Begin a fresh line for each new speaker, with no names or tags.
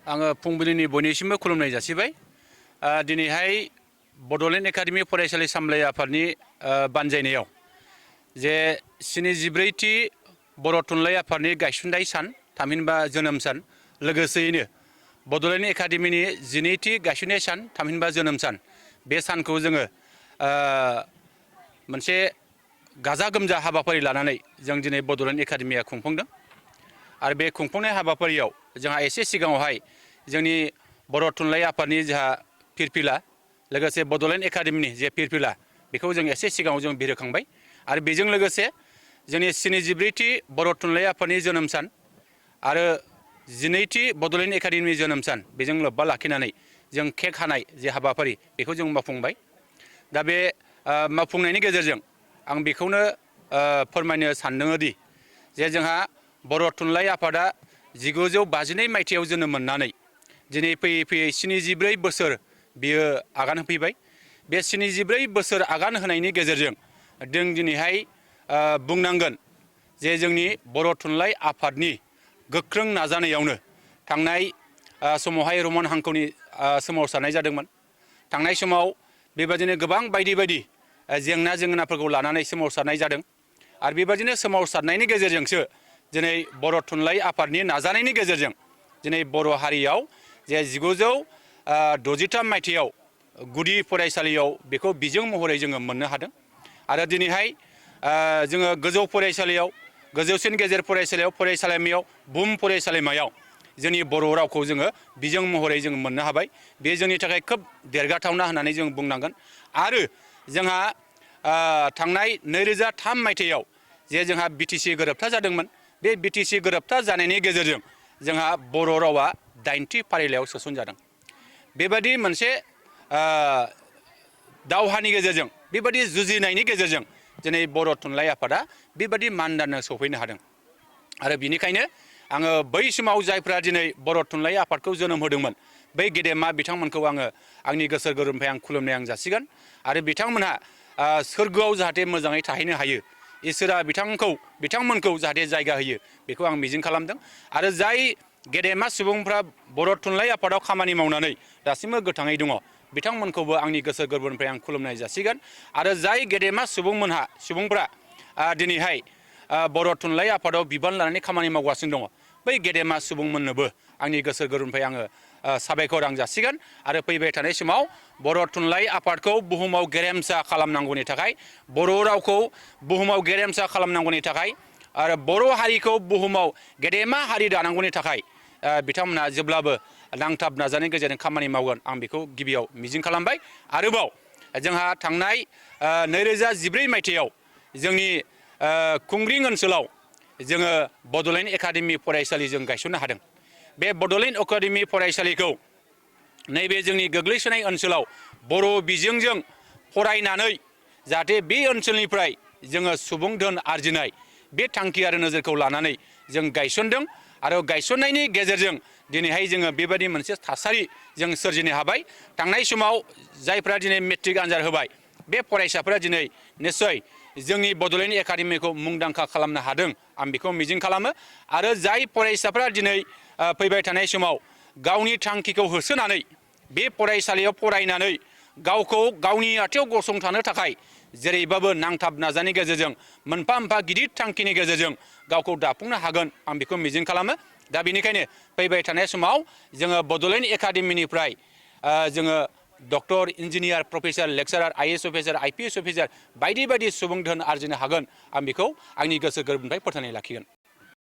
आङो फुंबिलिनि बयनिसिमबो खुलुमनाय जासिबाय। दिनैहाय बड'लेण्ड एकाडेमि फरायसालि सामलाय आफादनि बानजायनायाव जे 74थि बर' थुनलाइ आफादनि गायसननाय सान थामहिनबा जोनोम सान लोगोसेयैनो बड'लेण्ड एकाडेमिनि 12थि गायसननाय सान थामहिनबा जोनोम सान बे सानखौ जोङो मोनसे गाजा गोमजा हाबाफारि लानानै जों दिनै बड'लेण्ड एकाडेमिया खुंफुंदों। आरो बे खुंफुंनाय हाबाफारियाव जोंहा एसे सिगाङावहाय जोंनि बर' थुनलाइ आफादनि जोंहा फिरफिला लोगोसे बड'लेण्ड एकाडेमिनि जे फिरफिला बेखौ जों एसे सिगाङाव जों बिरहोखांबाय। आरो बेजों लोगोसे जोंनि 74थि बर' थुनलाइ आफादनि जोनोम सान आरो 12थि बड'लेण्ड एकाडेमिनि जोनोम सान बेजों लोब्बा लाखिनानै जों केक हानाय जे हाबाफारि बेखौ जों मावफुंबाय। दा बे मावफुंनायनि गेजेरजों आं बेखौनो फोरमायनो सानदोंदि जे जोंहा बर' थुनलाइ आफादा 1952 मायथाइयाव जोनोम मोननानै दिनै फैयै फैयै 74 बोसोर बियो आगान होफैबाय। बे 74 बोसोर आगान होनायनि गेजेरजों जों दिनैहाय बुंनांगोन जे जोंनि बर' थुनलाइ आफादनि गोख्रों नाजानायावनो थांनाय समावहाय रमान हांखोनि सोमावसारनाय जादोंमोन। थांनाय समाव बेबायदिनो गोबां बायदि बायदि जेंना जेंनाफोरखौ लानानै सोमावसारनाय जादों। आरो बेबायदिनो सोमावसारनायनि गेजेरजोंसो दिनै बर' थुनलाइ आफादनि नाजानायनि गेजेरजों दिनै बर' हारियाव जे 1963 मायथाइयाव गुदि फरायसालियाव बेखौ बिजों महरै जोङो मोननो हादों। आरो दिनैहाय जोङो गोजौ फरायसालियाव गोजौसिन गेजेर फरायसालियाव फरायसालिमायाव बुहुम फरायसालिमायाव जोंनि बर' रावखौ जोङो बिजों महरै जों मोननो हाबाय। बे जोंनि थाखाय खोब देरगाथावना होननानै जों बुंनांगोन। आरो जोंहा थांनाय 2003 मायथाइयाव जे जोंहा बिटिसि गोरोबथा जादोंमोन। बे बिटिसि गोरोबथा जानायनि गेजेरजों जोंहा बर' रावा 8थि फारिलाइयाव सोसनजादों। बेबायदि मोनसे दावहानि गेजेरजों बेबायदि जुजिनायनि गेजेरजों दिनै बर' थुनलाइ आफादा बेबायदि मानदान्नो सफैनो हादों। आरो बिनिखायनो आङो बै समाव जायफ्रा दिनै बर' थुनलाइ आफादखौ जोनोम होदोंमोन बै गेदेमा बिथांमोनखौ आङो आंनि गोसो गोरबोनिफ्राय आं खुलुमनाय आं जासिगोन। आरो बिथांमोनहा सोरगोआव जाहाथे मोजाङै थाहैनो हायो, इसोरा बिथांमोनखौ जाहाथे जायगा होयो बेखौ आं मिजिं खालामदों। आरो जाय गेदेमा सुबुंफ्रा बर' थुनलाइ आफादाव खामानि मावनानै दासिमबो गोथाङै दङ बिथांमोनखौबो आंनि गोसो गोरबोनिफ्राय आं खुलुमनाय जासिगोन। आरो जाय गेदेमा सुबुंफ्रा दिनैहाय बर' थुनलाइ आफादाव बिबान लानानै खामानि मावगासिनो दङ बै गेदेमा सुबुंमोननोबो आंनि गोसो गोरबोनिफ्राय आङो साबायखर आं जासिगोन। आरो फैबाय थानाय समाव बर' थुनलाइ आफादखौ बुहुमाव गेरेमसा खालामनांगौनि थाखाय, बर' रावखौ बुहुमाव गेरेमसा खालामनांगौनि थाखाय आरो बर' हारिखौ बुहुमाव गेदेमा हारि दानांगौनि थाखाय बिथांमोनहा जेब्लाबो नांथाब नाजानायनि गेजेरजों खामानि मावगोन आं बेखौ गिबियाव मिजिं खालामबाय। आरोबाव जोंहा थांनाय 2014 मायथाइयाव जोंनि खुंग्रिं ओनसोलाव जोङो बड'लेण्ड एकाडेमि फरायसालि जों गायसननो हादों। बे बड'लेण्ड एकाडेमि फरायसालिखौ नैबे जोंनि गोग्लैसोनाय ओनसोलाव बर' बिजोंजों फरायनानै जाहाथे बे ओनसोलनिफ्राय जोङो सुबुं धोन आरजिनाय बे थांखि आरो नोजोरखौ लानानै जों गायसनदों। आरो गायसननायनि गेजेरजों दिनैहाय जोङो बेबायदि मोनसे थासारि जों सोरजिनो हाबाय। थांनाय समाव जायफ्रा दिनै मेट्रिक आनजाद होबाय बे फरायसाफोरा दिनै निस्सय जोंनि बड'लेण्ड एकाडेमिखौ मुंदांखा खालामनो हादों आं बेखौ मिजिं खालामो। आरो जाय फरायसाफोरा दिनै फैबाय थानाय समाव गावनि थांखिखौ होसोनानै बे फरायसालियाव फरायनानै गावखौ गावनि आथिङाव गसंथानो थाखाय जेरैबाबो नांथाब नाजानायनि गेजेरजों मोनफा मोनफा गिदिर थांखिनि गेजेरजों गावखौ दाफुंनो हागोन आं बेखौ मिजिं खालामो। दा बेनिखायनो फैबाय थानाय समाव जोङो बड'लेण्ड एकाडेमिनिफ्राय जोङो doctor, engineer, professor, lecturer, IAS officer, IPS officer बायदि बायदि सुबुं धोन आरजिनो हागोन आं बेखौ आंनि गोसो गोरबोनिफ्राय फोथायनाय लाखिगोन।